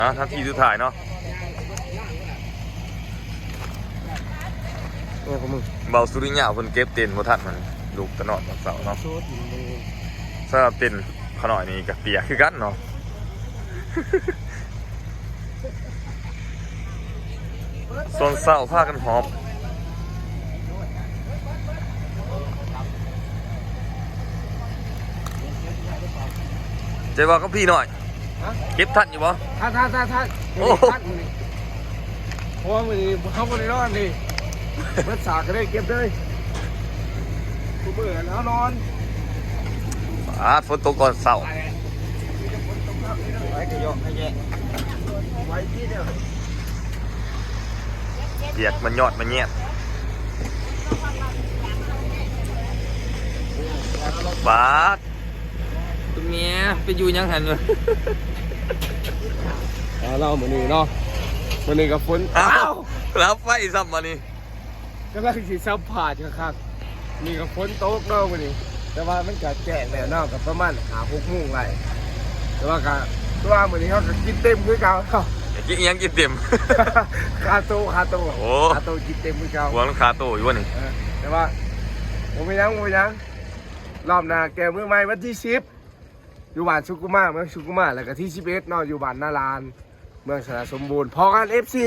ອ່ະ ນາທີສຸດທ້າຍເນາະ. ເອີ ພວກມຶງ ເບົາສຸລິຍາເພິ່ນເກັບເຕັນບໍ່ທັນ ມັນລຸກຕະນອນຕອນເຊົ້າເນາະ. ສຳລັບເຕັນຂະນ້ອຍນີ້ກໍເປຍກຄືກັນເນາະ. ຊ່ວງເຊົ້າພາກັນຫອບ ເຈົ້າວ່າກັບພີ່ນ້ອຍ ຮະ? ເກັບທັນຢູ່ບໍ່? ທັນ ທັນ ທັນ ທັນ. ໂອ້ ມື້ນີ້ທັນມື້ນີ້ ເພາະວ່າມື້ນີ້ເຮົາບໍ່ໄດ້ນອນນີ້ ເບິດສາກກໍໄດ້ເກັບເລີຍ. ທຸກມື້ເຮົານອນ ປາດ ຝົນຕົກຕອນເຊົ້າ. ໄວ້ກະເຍາະກະແຍະ ໄວ້ທີ່ດຽວ ວຽກມັນຍອດມັນແຍດ ບາດ ຕົວເມຍໄປຢູ່ຫຍັງຫັ້ນວະ? ອ່າ ເລົ່າມື້ນີ້ເນາະ ມື້ນີ້ກໍຝົນ ອ້າວ ອ້າວ ດັບໄຟຊ້ຳບາດນີ້. ກຳລັງຊິສຳພາດຢູ່ຄັກໆ ນີ້ກໍຝົນຕົກເນາະມື້ນີ້ ແຕ່ວ່າມັນກໍແຈ້ງແລ້ວເນາະ ກໍປະມານຫ້າຫົກໂມງໄດ້ ແຕ່ວ່າກໍ ແຕ່ວ່າມື້ນີ້ເຮົາກໍກິນເຕັມຄືເກົ່າເນາະ. ກິນອີ່ຫຍັງກິນເຕັມ? ຄາໂຕ ຄາໂຕ ໂອ້ ຄາໂຕກິນເຕັມຄືເກົ່າ. ຫວງຄາໂຕຢູ່ວະນີ້? ເອີ ແຕ່ວ່າບໍ່ເປັນຫຍັງ ບໍ່ເປັນຫຍັງ ລອບໜ້າແກ້ມືໃໝ່ວັນທີສິບ ຢູ່ບ້ານສຸກຸມາ ເມືອງສຸກຸມາ ແລ້ວກໍທີສິບເອັດເນາະ ຢູ່ບ້ານນາລານ ເມືອງຊະນະສົມບູນ ພໍ້ກັນ ເອັຟຊີ.